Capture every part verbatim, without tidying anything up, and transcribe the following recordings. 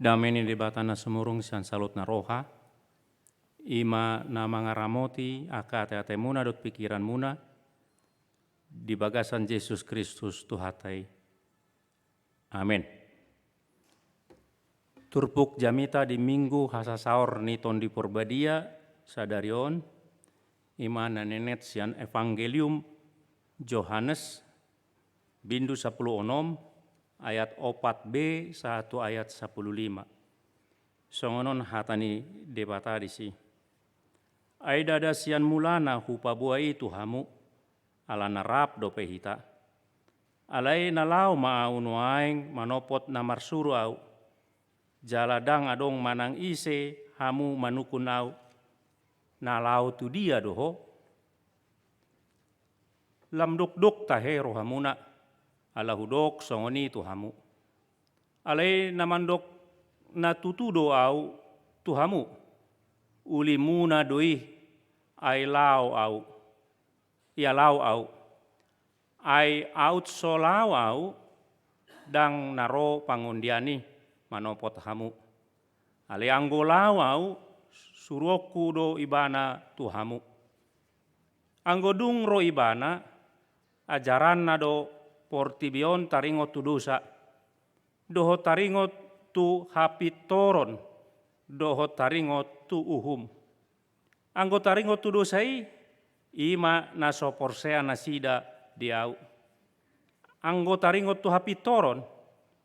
Dame ni Debata na sumurung sian saluhut na roha, i ma na mangaramoti angka ateatemuna dohot pikiranmuna di bagasan Jesus Kristus Tuhanta i. Amen. Turpuk jamita di Minggu hasasaor ni Tondi Porbadia sadari on, i ma na nienet sian Evangelium Johannes, bindu sampulu onom, ayat opat b sahat tu ayat sampulu lima. Songon on hata ni Debata disi: Ai ndada sian mulana hupaboa i tu hamu, ala na rap dope hita. Alai na laho ma ahu nuaeng manopot na marsuru ahu, jala ndang adong manang ise hamu manungkun ahu, na laho tu dia do ho? Lam dokdok tahe rohamuna, ala hudok songon i tu hamu. Alai na mandok na tutu do ahu tu hamu, ulimuna do i, ai laho ahu, ia laho ahu. Ai aut so laho ahu, ndang na ro pangondian i manopot hamu. Alai anggo laho ahu, suruonku do ibana tu hamu. Anggo dung ro ibana, ajaranna do portibi on taringot tu dosa, dohot taringot tu hapintoron, dohot taringot tu uhum. Anggo taringot tu dosa i, i ma na so porsea nasida di ahu. Anggo taringot tu hapintoron,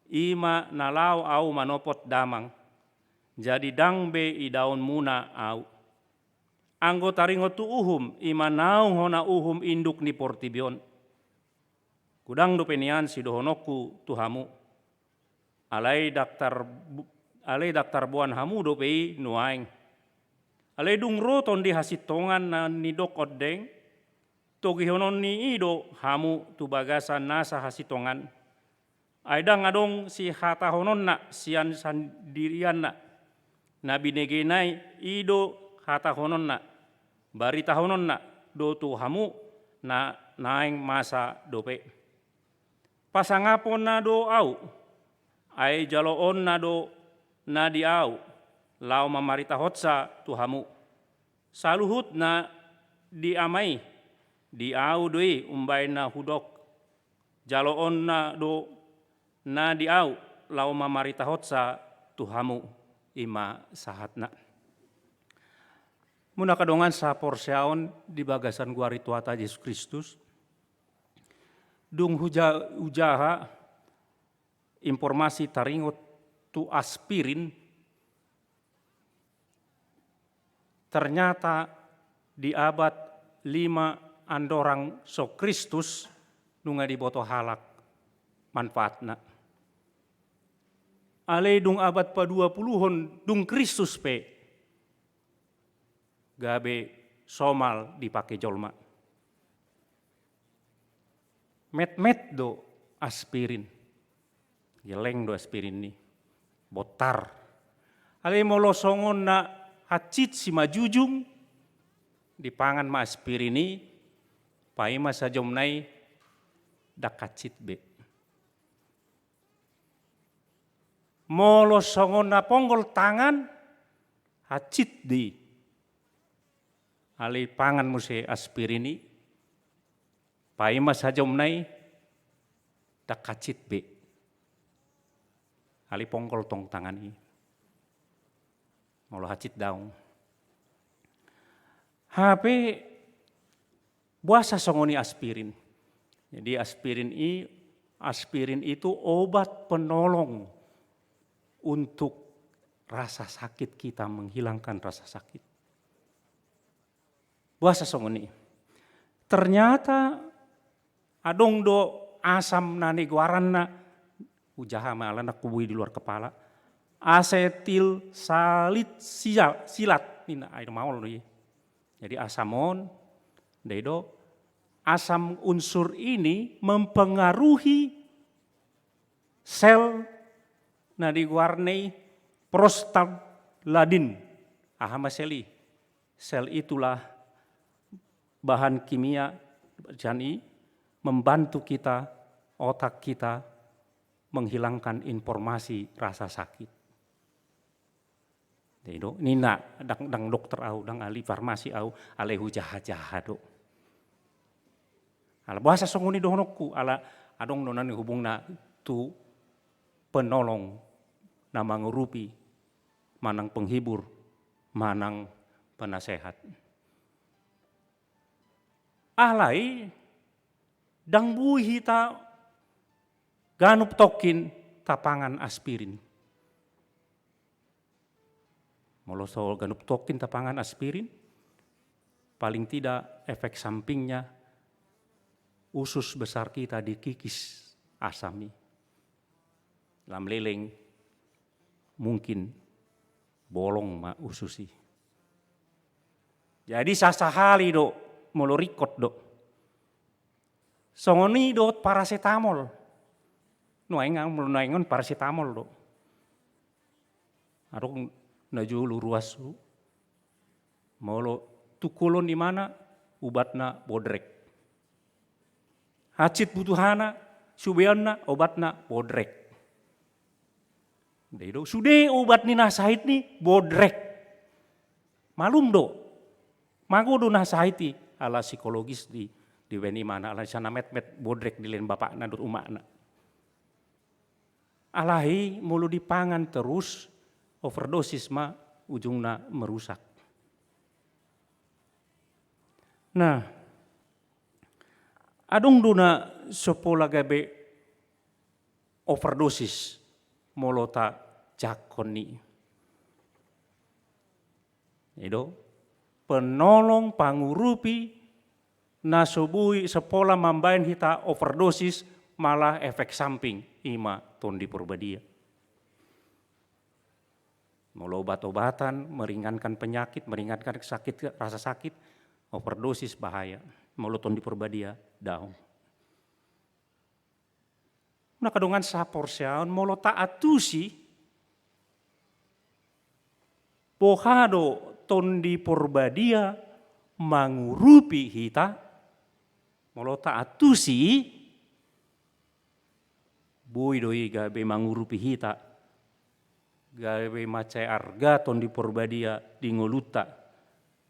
i ma na laho ahu manopot damang, jadi ndang be idaonmuna ahu. Anggo taringot tu uhum, i ma naung hona uhum induk ni portibi on. Godang dope nian sidohononku tu hamu. Alai ndang tar-, alai ndang tarboan hamu dope i nuaeng. Alai dung ro Tondi hasintongan na nidok ondeng, togihononni i do hamu tu bagasan nasa hasintongan. Ai ndang adong sihatahononna sian sandirianna. Na binegena i do hatahononna, baritahononna do tu hamu na naeng masa dope. Pasangaponna do ahu, ai jaloonna do na di ahu, laho mamaritahonsa tu hamu. Saluhut na di Ama i, di ahu do i umbahen na hudok. Jaloonna do na di ahu, laho mamaritahonsa tu hamu, i ma sahatna. Muna angka dongan saporseaon di bagasan goar ni Tuhanta Jesus Kristus, dung huja-, hujaha informasi taringot tu aspirin, ternyata di abad lima andorang so Kristus nunga diboto halak manfaatna. Alai dung abad paduapuluhon dung Kristus pe gabe somal dipake jolma. Metmet do aspirin. Geleng do aspirin i. Bontar. Alai molo songon na hansit simanjujung, dipangan ma aspirin i, paima sajomna i ndang hansit be. Molo songon na ponggol tangan, hansit do i. Alai pangan muse aspirin i, paima sajomna i, ndang hansit be. Alai ponggol tong tangan i. Molo hansit daong. Hape boasa songon i aspirin? Jadi aspirin i, aspirin itu obat penolong untuk rasa sakit kita, menghilangkan rasa sakit. Boasa songon i? Ternyata adong do asam na nigoaranna, hujaha ma ala ndang huboi di luar kepala, asetil salit sia-, silat, ninna, ai do maol do i. Jadi asam on, ndai do, asam unsur ini mempengaruhi sel na nigoarna i prostaglandin. Aha ma sel i? Sel itulah bahan kimia, jadi membantu kita, otak kita, menghilangkan informasi rasa sakit. Jadi do, ninna, ndang, ndang dokter au, ndang ahli farmasi au, alai hujaha-jaha do. Ala boasa songon i dohononku, ala adong do na ni hubungna tu penolong na mangurupi, manang penghibur, manang penasehat. Alai, ndang boi hita ganup tongkin tapangan aspirin. Molo so ganup tongkin tapangan aspirin, paling tidak efek sampingnya usus besar kita dikikis asam i. Lam leleng mungkin bolong ma usus i. Jadi sasahali do molo ringkot do. Songon i dohot parasetamol. Nuaeng, molo nuaeng on parasetamol do. Adong na jolo ruas tu. Molo tungkol on imana, ubatna bodrek. Hansit butuhana, subeonna, obatna bodrek. Jadi do, sude ubat ni na sahit ni bodrek. Malum do. Mago do na sahit i, ala psikologis di, dibaen imana, ala sian na metmet bodrek dilean bapakna dohot umakna. Alai molo dipangan terus, overdosis ma ujungna merusak. Nah, adong do na so pola gabe overdosis molo tajangkon i. I do, penolong, pangurupi, na so boi, so pola mambaen hita overdosis, malah efek samping, ima Tondi Porbadia. Molo obat-obatan meringankan penyakit, meringankan sakit, rasa sakit, overdosis bahaya. Molo Tondi Porbadia, daong. Na angka dongan sahaporseaon, molo taantusi, boha do Tondi Porbadia mangurupi hita, molo taantusi, boi do i gabe mangurupi hita, gabe mansai arga Tondi Porbadia di ngolunta,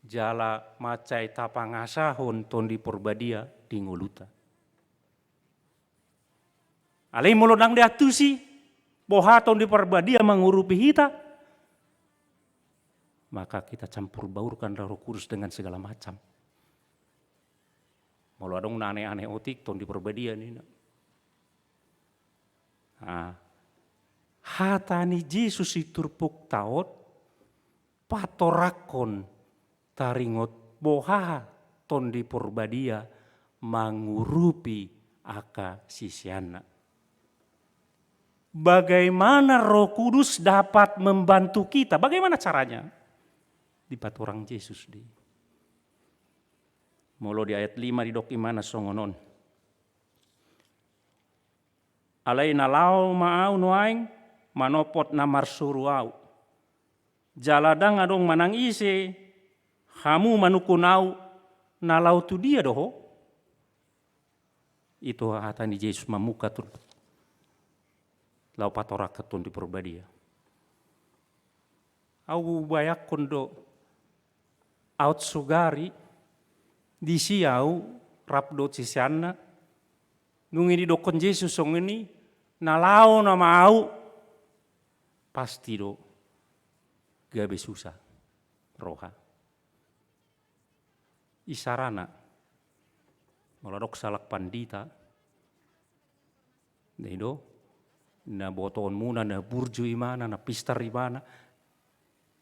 jala mansai tapangasahon Tondi Porbadia di ngolunta. Alai molo ndang diantusi, boha Tondi Porbadia mangurupi hita, maka kita campur baurkan Roh Kudus dengan segala macam. Molo adong na aneh-aneh otik, Tondi Porbadia ninna. Nah, hata ni Jesus di turpukta on, patoranghon taringot boha Tondi Porbadia mangurupi angka siseanna. Bagaimana Roh Kudus dapat membantu kita? Bagaimana caranya? Dipatorang Jesus di. Molo di ayat lima didok imana songon on. Alai na laho ma ahu nuaeng manopot na marsuru ahu. Jala ndang adong manang ise hamu manungkun ahu, na laho tu dia do ho? Ito hata ni Jesus mamungka tu laho patoranghon Tondi Porbadia. Ahu bayangkon do, aut sugari, disi ahu rap dohot siseanna, nunga didokkon Jesus songon i, na laho nama ahu, pasti do gabe susa roha. Isarana, molo adong sahalak pandita, i do, na botoonmuna, na burju imana, na pistar imana,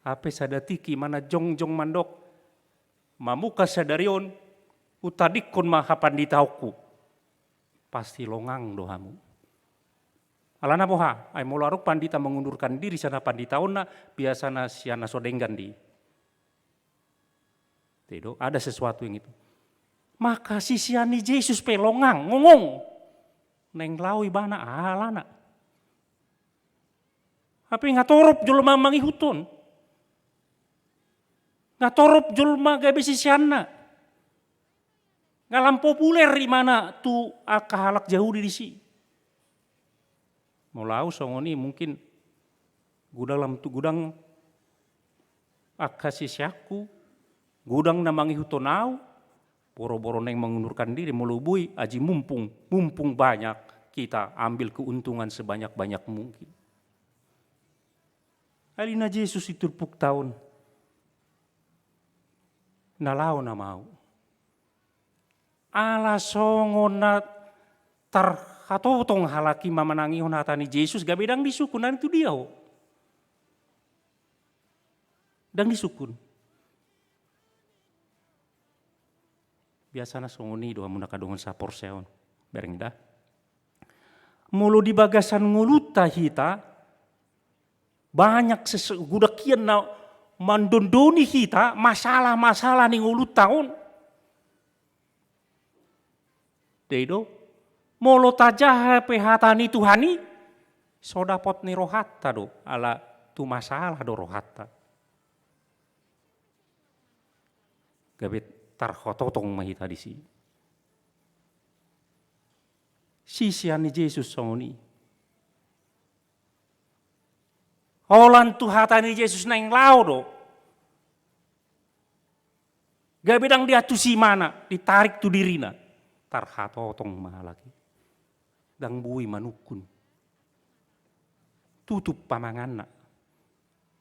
hape sada tingki imana jongjong mandok, mamungka sadari on, hutadingkon ma hapanditaonku. Pasti longang do hamu. Alana boha, ai molo adong pandita mengundurkan diri sian hapanditaonna, biasana sian na so denggan di. Tidak, ada sesuatu yang itu. Maka sisean ni Jesus pe longang, ngongong. Naeng laho ibana, alana. Hape nga torop jolma mangihuthon. Nga torop jolma gabe siseanna. Nga lam populer imana tu angka halak Jahudi disi. Molo ahu songon i mungkin godang lam tu godang angka siseanku, godang na mangihuthon au, boro-boro naeng mengundurkan diri, molo boi, aji mumpung, mumpung banyak, kita ambil keuntungan sebanyak-banyak mungkin. Alai na Jesus di turpukta on, na laho nama au. Ala songon na tarhatotong halak i mamanangihon hata ni Jesus, gabe ndang disungkun, na tu dia ho. Ndang disungkun. Biasana songon i do hamu na angka dongan saporseaon. Bereng da. Molo di bagasan ngolunta hita, banyak ses-, godang hian na mandondoni hita, masalah-masalah ni ngolunta on. Dei do, molo tajaha pe hata ni Tuhan i, so dapot ni rohanta do, ala tu masalah do rohanta. Gabe tarhatotong ma hita disi. Sisean ni Jesus songon i. Holan tu hata ni Jesus naeng laho do. Gabe ndang diantusi imana, ditarik tu dirina. Tarhatotong ma halak i. Ndang boi manungkun. Tutup pamanganna.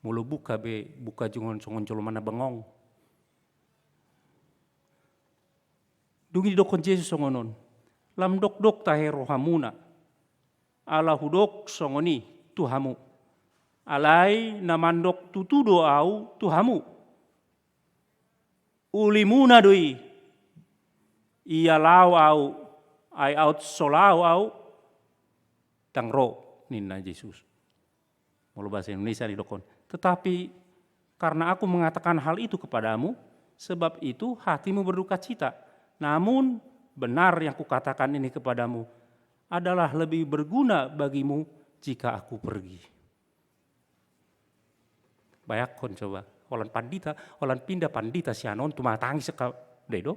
Molo buka be, buka jongon songon jolma na bengong. Dung i didokkon Jesus songon on. Lam dokdok tahe rohamuna. Ala hudok songon i tu hamu. Alai na mandok tutu do au tu hamu. Ulimuna do i. Ia laho au, ai aut so laho au, ndang ro, ninna Jesus. Molo bahasa Indonesia didokkon. Tetapi karena aku mengatakan hal itu kepadamu, sebab itu hatimu berdukacita. Namun benar yang kukatakan ini kepadamu adalah lebih berguna bagimu jika aku pergi. Bayangkon coba, holan pandita, holan pinda pandita sian on tu mangatangis angka, dei do.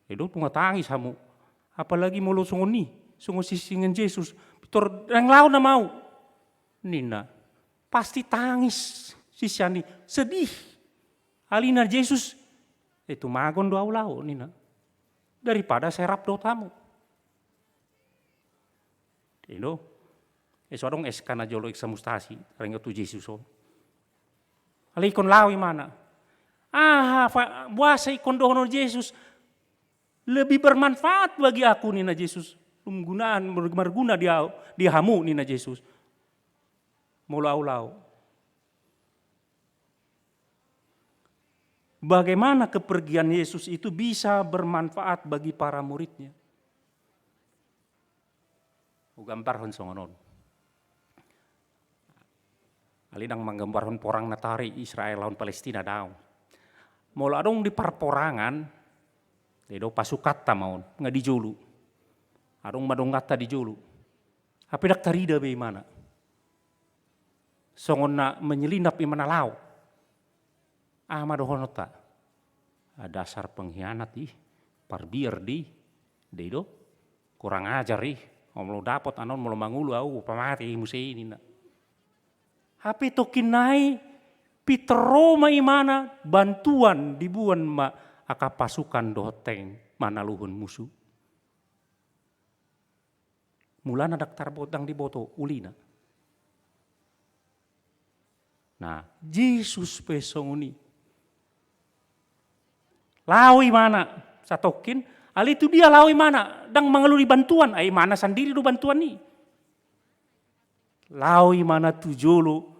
Dei do, tu mangatangis hamu. Apalagi molo songon i, songon sisingan Jesus. Pintor, ndang laho nama au. Ninna. Pasti tangis sisean i, sedih. Alai na Jesus, eh, tumagon do au laho, ninna. Daripada sai rap dohot hamu. Dei do. Eh, so adong S K na jolo, eksa mustasi, taringot tu Jesus on. Alai ingkon laho imana. Aha, fa-, boasa ingkon dohonon Jesus, lebih bermanfaat bagi aku, ninna Jesus. Lum gunaan, mar-, marguna di au, di hamu, ninna Jesus. Molo au laho. Bagaimana kepergian Yesus itu bisa bermanfaat bagi para muridnya? Hugambarhon songon on. Alai ndang manggambarhon porang na tari Israel lawan Palestina, daong. Molo adong di parporangan, dei do, pasukanta ma on, nga di jolo. Adong ma dongganta di jolo. Hape ndang tarida be imana. Songon na menyelinap imana laho. Aha ma dohononta? Ah, dasar pengkhianat i, parbiar do i, dei do, kurang ajar i, molo dapot anon, molo mangolu au, pamate i muse i, ninna. Hape tongkin nai, pintor ro ma imana, bantuan, diboan ma angka pasukan dohot tank manaluhon musu. Mulana ndang tarbo-, ndang diboto ulina. Nah, Jesus pe songon i. Laho imana satongkin, alai tu dia laho imana, ndang mangalului bantuan, ai imana sandiri do bantuan i. Laho imana tu jolo,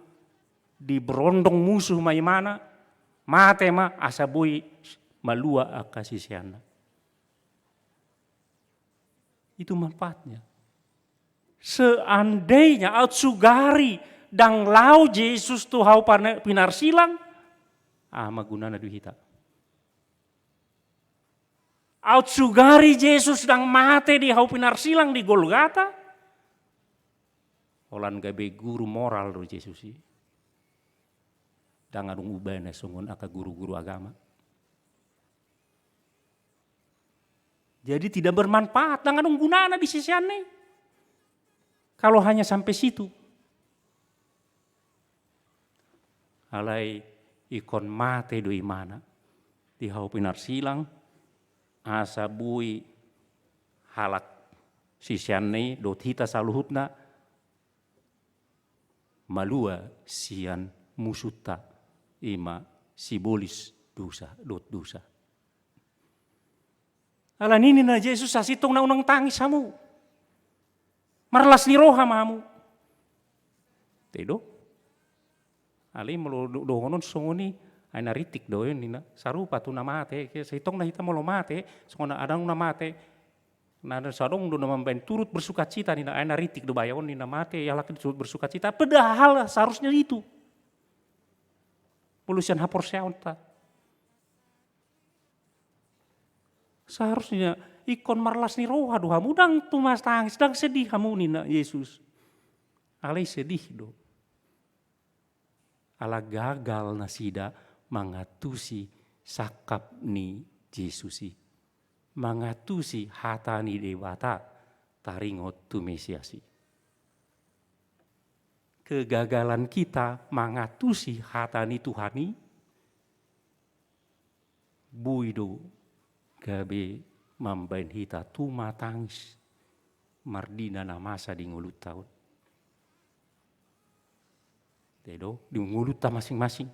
diberondong musu ma imana, mate ma, asa boi malua angka siseanna. Itu manfaatnya. Seandainya, aut sugari, ndang laho Jesus tu hau pana-, pinarsilang, aha ma gunana di hita? Aut sugari Jesus ndang mate di hau pinarsilang di Golgata, holan gabe guru moral do Jesus i. Ndang adong ubana songon angka guru-guru agama. Jadi tidak bermanfaat, ndang adong gunana di siseanna i. Kalau hanya sampai situ. Alai ingkon mate do imana di hau pinarsilang, asa boi halak siseanna i dohot hita saluhutna malua sian musunta, i ma sibolis dosa dohot dosa. Alani i ninna Jesus, sasintongna unang tangis hamu. Marlas ni roha ma hamu. Te do. Alai molo do-, dohonon songon i, ai na rintik do ninna, sarupa tu na mate, sasintongna hita molo mate, songon na adong na mate, na so adong do na mambaen turut bersukacita ninna, ai na rintik do bayaon ninna mate, ia halak turut bersukacita, padahal seharusnya itu. Molo sian haporseaonta. Seharusnya ingkon marlas ni roha do hamu, ndang tumatangis, ndang sedih hamu ninna Jesus. Alai sedih do. Ala gagal nasida mangantusi sangkap ni Jesus i. Mangantusi hata ni Debata taringot tu Mesias i. Kegagalan kita mangantusi hata ni Tuhan i, boi do gabe mambaen hita tumatangis mardina na masa di ngolunta on. Te do, di ngolunta masing-masing.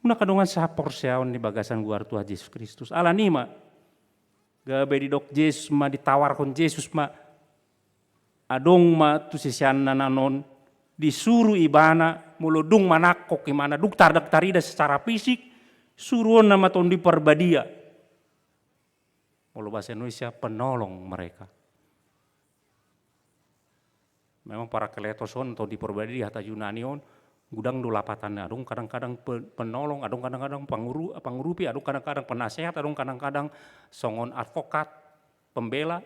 Muna angka dongan sahaporseaon di bagasan goar Tuhan Jesus Kristus. Alani i ma, gabe didok Jesus ma, ditawarhon Jesus ma, adong ma tu siseanna na non, disuru ibana, molo dung manangkok imana, dung tar-, ndang tarida secara fisik, suruonna ma Tondi Parbadia. Molo bahasa Indonesia, penolong mereka. Memang Parakletos on, Tondi Parbadia di hata Junani on, godang do lapatanna, adong kadang-kadang pe-, penolong, adong kadang-kadang panguru-, pangurupi, adong kadang-kadang penasehat, adong kadang-kadang songon advokat, pembela,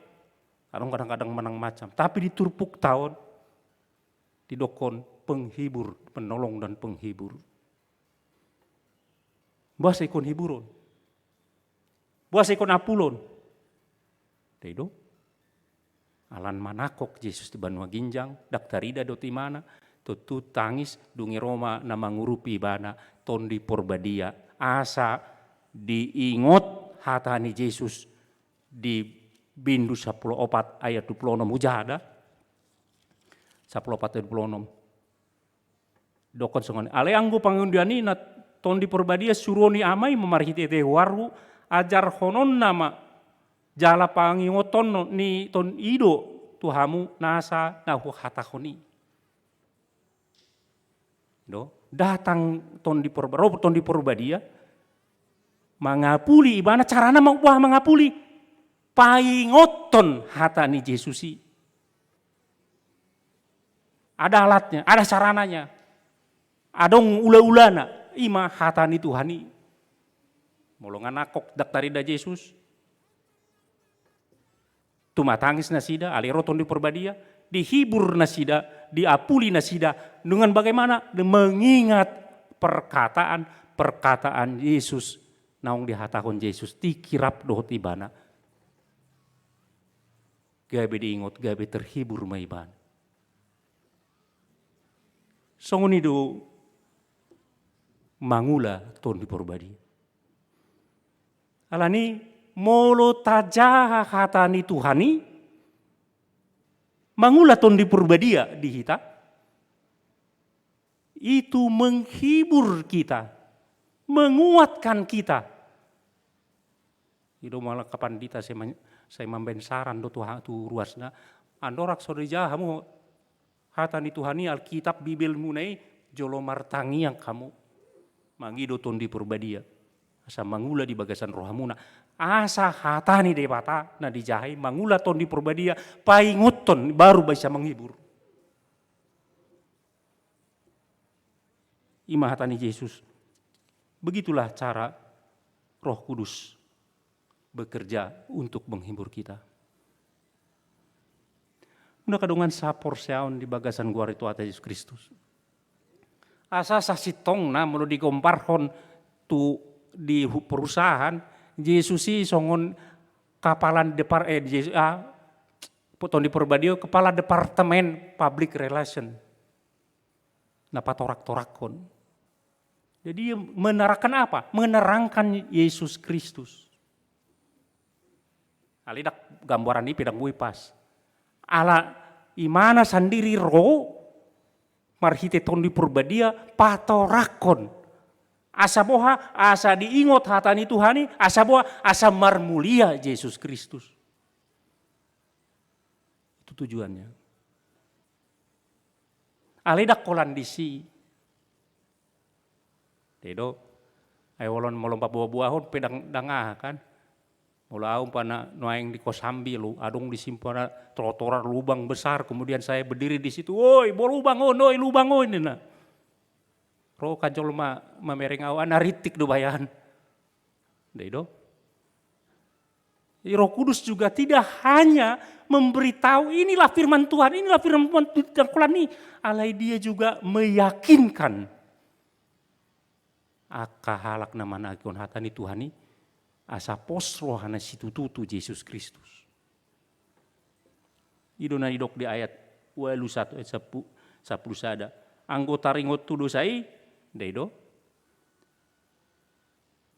adong kadang-kadang manang macam. Tapi di turpukta on, didokhon penghibur, penolong dan penghibur. Boasa ingkon hiburon? Boasa ingkon apulon? Te do. Ala manangkok Jesus di banua ginjang, ndang tarida dohot imana, tontu tangis, dung i ro ma na mangurupi ibana, Tondi Parbadia. Asa diingot hata ni Jesus di Bindu sampulu opat ayat dua pulu onom, hujaha da. Sampulu opat ayat dua pulu onom. Didokhon songon i. Alai anggo pangandian i na Tondi Parbadia suruon ni Ama i ma marhite-hite goarhu, ajarhononna ma jala pangingoton ni Tondi i do tu hamu nasa na huhatahon i. Do, datang Tondi Parba-, ro Tondi Parbadia, mangapuli ibana, carana ma-, boha mangapuli? Paingothon hata ni Jesus i. Ada alatnya, ada carananya. Adong ula-ulana, i ma hata ni Tuhan i. Molo nga nangkok ndang tarida Jesus, tumatangis nasida, alai ro Tondi Parbadia, dihibur nasida, diapuli nasida, dengan bagaimana? Dengan mengingat perkataan-perkataan Yesus, naung dihatahon Jesus, tingki rap dohot ibana. Gabe diingot, gabe terhibur ma ibana. Songon i do mangula Tondi Parbadia. Alani, molo tajaha hata ni Tuhan i, mangula Tondi Parbadia di hita, itu menghibur kita, menguatkan kita. I do molo angka pandita sai man-, sai mambaen saran do tu ha-, tu ruasna. Andorang so dijaha hamu hata ni Tuhan i, Alkitab, Bibelmuna i, jolo martangiang hamu. Mangido Tondi Parbadia. Asa mangula di bagasan rohamuna. Asa hata ni Debata na dijaha i, mangula Tondi Parbadia, paingothon, baru bisa menghibur. I ma hata ni Jesus. Begitulah cara Roh Kudus bekerja untuk menghibur kita. Muna angka dongan sahaporseaon di bagasan goar ni Tuhanta Jesus Kristus. Asa sasintongna molo digombarhon tu di hu-, perusahaan, Jesus i songon kepala depar-, eh, Jesus, ah, Tondi Parbadia, kepala departemen public relation. Na patorak-torakkon. Jadi menerangkan apa? Menerangkan Yesus Kristus. Alai ndang gambaran i pe ndang boi pas. Ala Imana sandiri ro marhite Tondi Porbadia patorakkon. Asa boha, asa diingot hata ni Tuhan i, asa boha, asa marmulia Jesus Kristus. Itu tujuannya. Alai ndang holan disi. Dei do. Ai holan molo paboa-boahon pe ndang, ndang aha kan. Molo au umpama nuaeng di Kosambi lu, adong disi umpama trotoar lubang besar, kemudian saya berdiri di situ, "Woi, bo lubang on, oi, lubang on," ninna. Ro kan jolma mamereng au, ana rintik do bayan. Dei do. Jadi Roh Kudus juga tidak hanya memberitahu, "Inilah firman Tuhan, inilah firman Tuhan di tengkolan ini." Alai dia juga meyakinkan angka halak na managihon hata ni Tuhan i, asa pos rohana situtu tu Jesus Kristus. I do na nidok di ayat ualu satu, ayat sapu-, sampulu sada. Anggo taringot tu dosa i, dei do.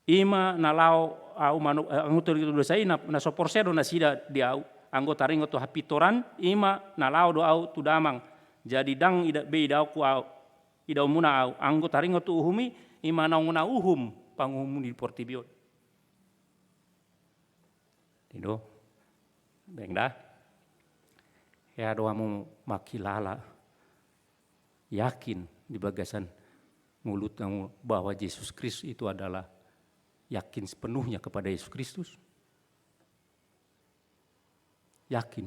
Ima na laho au manu-, eh, anggo taringot tu dosa i, na, na so porsea do nasida di au. Anggo taringot tu hapintoran, ima na laho do au tu damang. Jadi ndang ida, be idaonku au, idaonmuna au. Anggo taringot tu uhum i, ima naung na uhum panguhum ni portibi on. Dei do. Bereng da. Hea do hamu mangkilala, yakin di bagasan ngolunta hamu bahwa Jesus Kristus itu adalah, yakin sepenuhnya kepada Yesus Kristus? Yakin.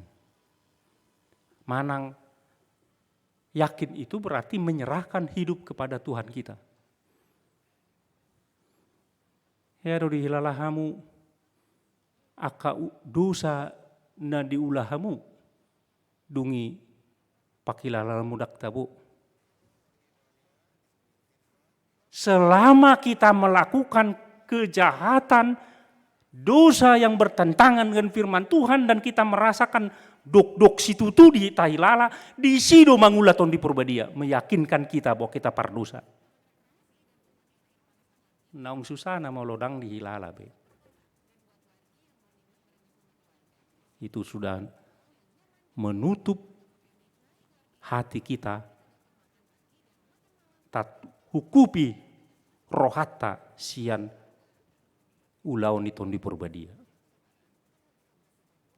Manang yakin itu berarti menyerahkan hidup kepada Tuhan kita. Hea do dihilala hamu angka u-, dosa na diula hamu, dung i pangkilalaanmu ndang tabo. Selama kita melakukan kejahatan, dosa yang bertentangan dengan firman Tuhan, dan kita merasakan dokdok situtu di tahilala, disi do mangula Tondi Porbadia, meyakinkan kita bahwa kita pardosa. Naung susah na molo ndang dihilala be. Itu sudah menutup hati kita, tahukupi rohanta sian ulaon ni Tondi Porbadia.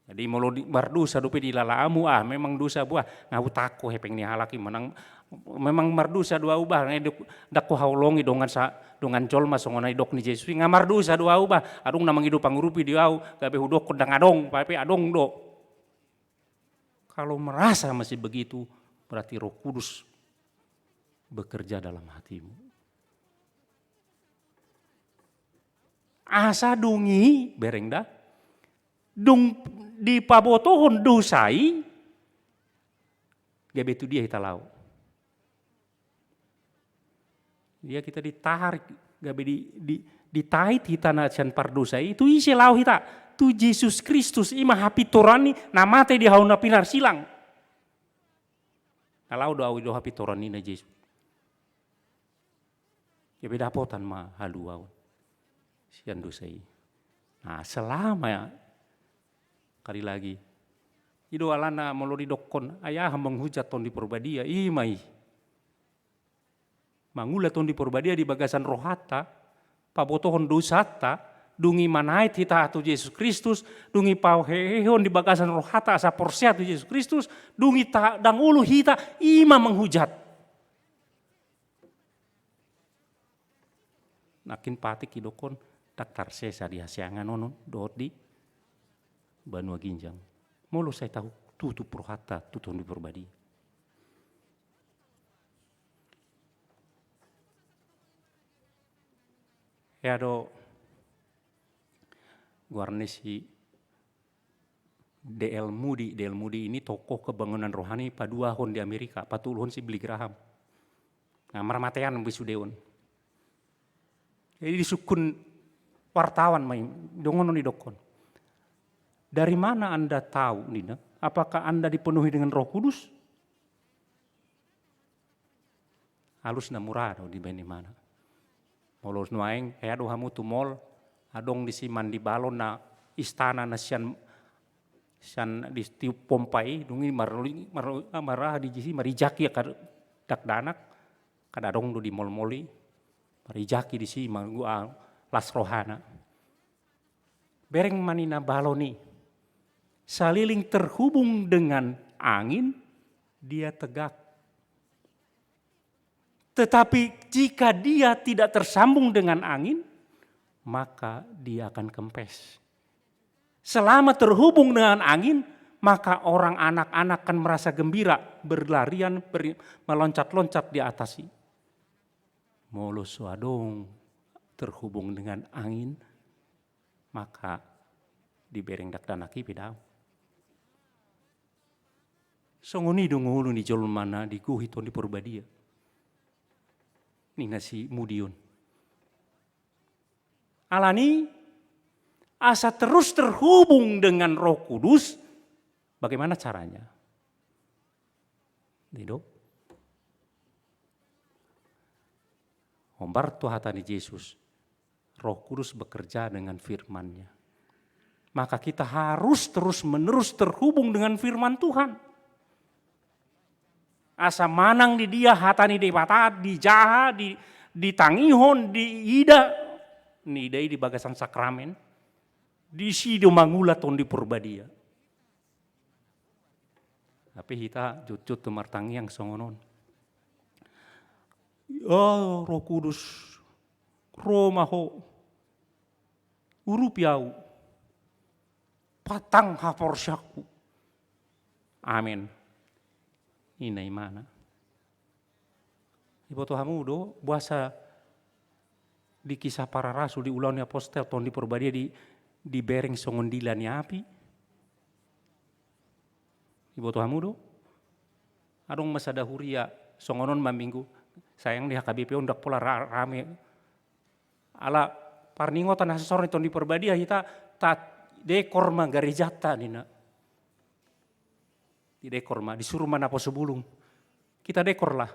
Jadi molo di, mardosa dope dihilala hamu, ah, memang dosa buah, nga hutangko hepeng ni halak i manang, memang mardosa do au bah, nga dok-, ndang huhaholongi dongan sa-, dongan jolma songon na nidok ni Jesus i, nga mardosa do au bah, adong na mangido pangurupi di au, gabe hudokkon ndang adong, pape adong do. Kalau merasa masih begitu, berarti Roh Kudus bekerja dalam hatimu. Asa dung i, bereng da, dung dipabotohon dosa i, gabe tu dia hita laho. Dia kita ditarik, gabe di, di, ditait hita na sian pardosa i, tu ise laho hita? Tu Jesus Kristus, i ma hapintoran i, na mate di hau na pinarsilang. Na laho do au i do hapintoran i na Jesus. Gabe dapotan ma haluaon sian dosa i. Nah, selama ya, sekali lagi. I do alana molo didokkon, ai aha menghujat Tondi Porbadia, i ma i. Mangula Tondi Porbadia di bagasan rohanta, pabotohon dosanta, dung i manaet hita tu Jesus Kristus, dung i pahehehon di bagasan rohanta asa porsea tu Jesus Kristus, dung i ta-, ndang olo hita, i ma menghujat. Nangkin patik idokkon, ndang tarsesa di hasiangan on dohot di banua ginjang. Molo sai tahu tutup rohanta tu Tondi Porbadia. Hea do goarna si D L Moody, D L Moody ini tokoh kebangunan rohani paduahon di Amerika, patoluhon si Billy Graham. Nah, marmatean be sude on. Jadi disungkun wartawan ma i, dongan on didokkon. Dari mana Anda tahu, ninna? Apakah Anda dipenuhi dengan Roh Kudus? Alus na mura do dibaen imana. Molo nuaeng, hea do hamu tu mall, adong disi mandi balon na istana na sian, sian ditiup pompa i, dung i mar-, mar-, mar-, aha disi, marijak i angka dakdanak, kada adong do di mall-mall i, marijak i disi, mar-, ah, las rohana. Bereng ma ninna balon i. Saliling terhubung dengan angin, dia tegak. Tetapi jika dia tidak tersambung dengan angin, maka dia akan kempes. Selama terhubung dengan angin, maka orang anak-anak akan merasa gembira, berlarian, ber-, meloncat-loncat di atas i. Molo so adong terhubung dengan angin, maka dibereng dakdanak i pe dao. Songon i do ngolu ni jolma na digohi Tondi Porbadia. Ninna si Moody on. Alani, asa terus terhubung dengan Roh Kudus, bagaimana caranya? I do. Hombar tu hata ni Jesus, Roh Kudus bekerja dengan firman-Nya. Maka kita harus terus-menerus terhubung dengan firman Tuhan. Asa manang di dia hata ni Debata, dijaha, di, ditangihon, diida, niida i di bagasan sakramen, disi do mangula Tondi Porbadia. Tapi hita jotjot do martangiang songon on. Ya Roh Kudus, ro ma Ho, urupi ahu, patang haporseaonku. Amen. Ninna imana. Diboto hamu do, boasa di Kisah Para Rasul, di Ulaon ni Apostel, Tondi Porbadia di, dibereng songon dila ni api? Diboto hamu do? Adong ma sada huria, songon on ma minggu, sayang di H K B P on ndang pola ra-, rame. Ala parningotan na sasor ni Tondi Porbadia hita, ta dekor ma garejanta ninna. Didekor ma, disuru ma naposo bulung. Kita dekor lah.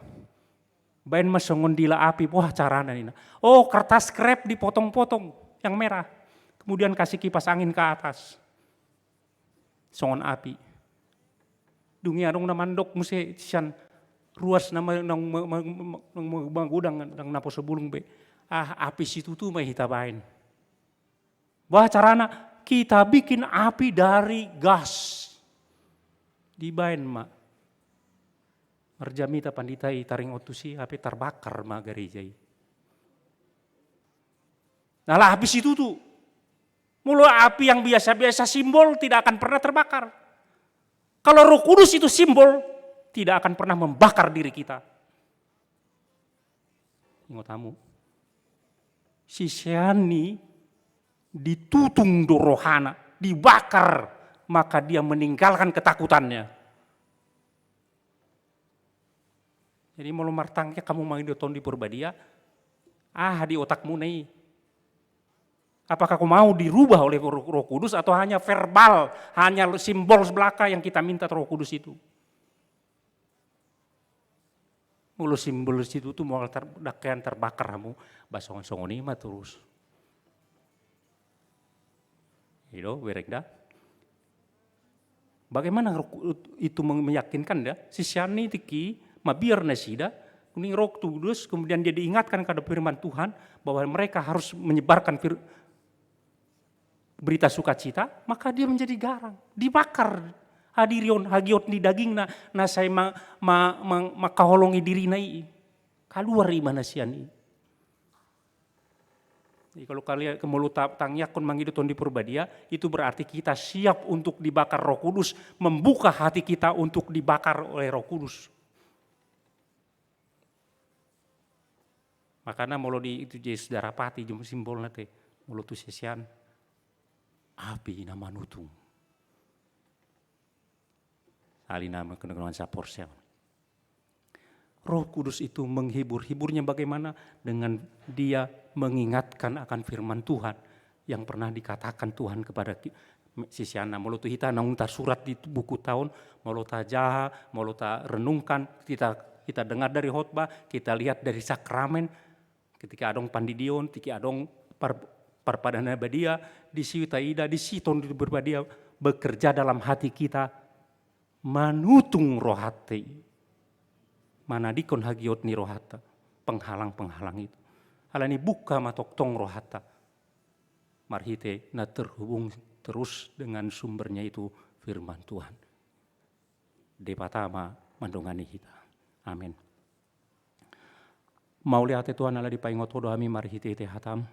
Baen ma songon dila api, wah carana ninna. Oh, kertas krep dipotong-potong yang merah. Kemudian kasih kipas angin ke atas. Songon api. Dung i adong na mandok muse sian ruas na ma-, na ma-, ma-, ma-, ma-, magodang, ndang naposo bulung be. Ah, api situtu ma hita baen. Bah carana, kita bikin api dari gas. Dibaen ma. Marjamita pandita i taringot tusi, api tarbakar ma gareja i. Nah, lah api situtu. Molo api yang biasa-biasa, simbol, tidak akan pernah terbakar. Kalau Roh Kudus itu simbol, tidak akan pernah membakar diri kita. Ingot hamu. Sisean i ditutung do rohana, dibakar, maka dia meninggalkan ketakutannya. Jadi molo martangiang hamu mangido Tondi Porbadia, aha di otakmuna i? Apakah kau mau dirubah oleh Roh, Roh Kudus atau hanya verbal, hanya simbol belaka yang kita minta Roh Kudus itu? Molo simbol situtu, molo tar-, dangkean tarbakar hamu, bah songon-songon i ma torus. I do, bereng da. Bagaimana Roh Ku-, itu meng-, meyakinkan da? Sisean i tingki, mabiar nasida, dung i Roh Kudus, kemudian dia diingatkan kepada firman Tuhan, bahwa mereka harus menyebarkan fir-, berita sukacita, maka dia menjadi garang. Dibakar hadirion, hagiot ni dagingna, na sai ma-, ma-, ma-, mangkaholongi dirina i. Kaluar ibana sian i. Jadi kalau kalian, molo ta-, tangiangkon mangido Tondi Porbadia, itu berarti kita siap untuk dibakar Roh Kudus, membuka hati kita untuk dibakar oleh Roh Kudus. Makana molo di itu Jesus darapati jom simbolna te, molo tu sisean, api na manutung. Sali na mangkenongan saporseaon. Roh Kudus itu menghibur. Hiburnya bagaimana? Dengan dia mengingatkan akan firman Tuhan yang pernah dikatakan Tuhan kepada ki-, siseanna. Molo tu hita naung tarsurat di buku taon, molo tajaha, molo tarenungkan, kita Kita dengar dari khotbah, kita lihat dari sakramen, ketika adong pandidion, ketika adong par-, parpadanan na badia, disi taida, disi Tondi Porbadia bekerja dalam hati kita, manutung rohanta i, manadingkon hagiot ni rohanta, penghalang-penghalang itu. Alani buka ma tongtong rohanta, marhite na terhubung terus dengan sumbernya itu firman Tuhan. Debata ma mandongani hita. Amin. Mauliate Tuhan, ala dipaingot Ho do hami marhite-hite hataM,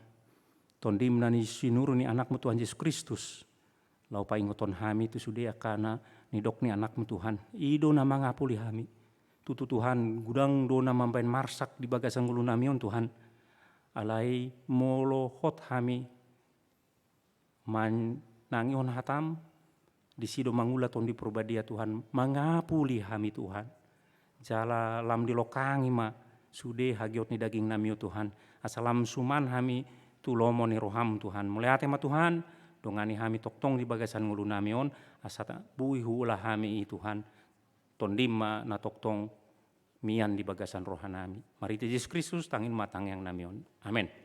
Tondim na sinuru ni AnakMu Tuhan Jesus Kristus, laho paingothon hami tu sude angka na nidok ni AnakMu Tuhan. I do na mangapuli hami. Tutu Tuhan, godang do na mambahen marsak di bagasan ngolunami on Tuhan. Alai molo hot hami manangihon hataM, disi do mangula Tondi Porbadia Tuhan, mangapuli hami Tuhan. Jala lam dilongkangi ma sude hagiot ni dagingnami on Tuhan, asa lam suman hami tu lomo ni rohaM Tuhan. Mauliate ma Tuhan, dongani hami tongtong di bagasan ngolunami on, asa ta-, boi huula hami i Tuhan, Tondim ma na tongtong mian di bagasan rohanami. Marhite Jesus Kristus, tangion ma tangiangnami on. Amen.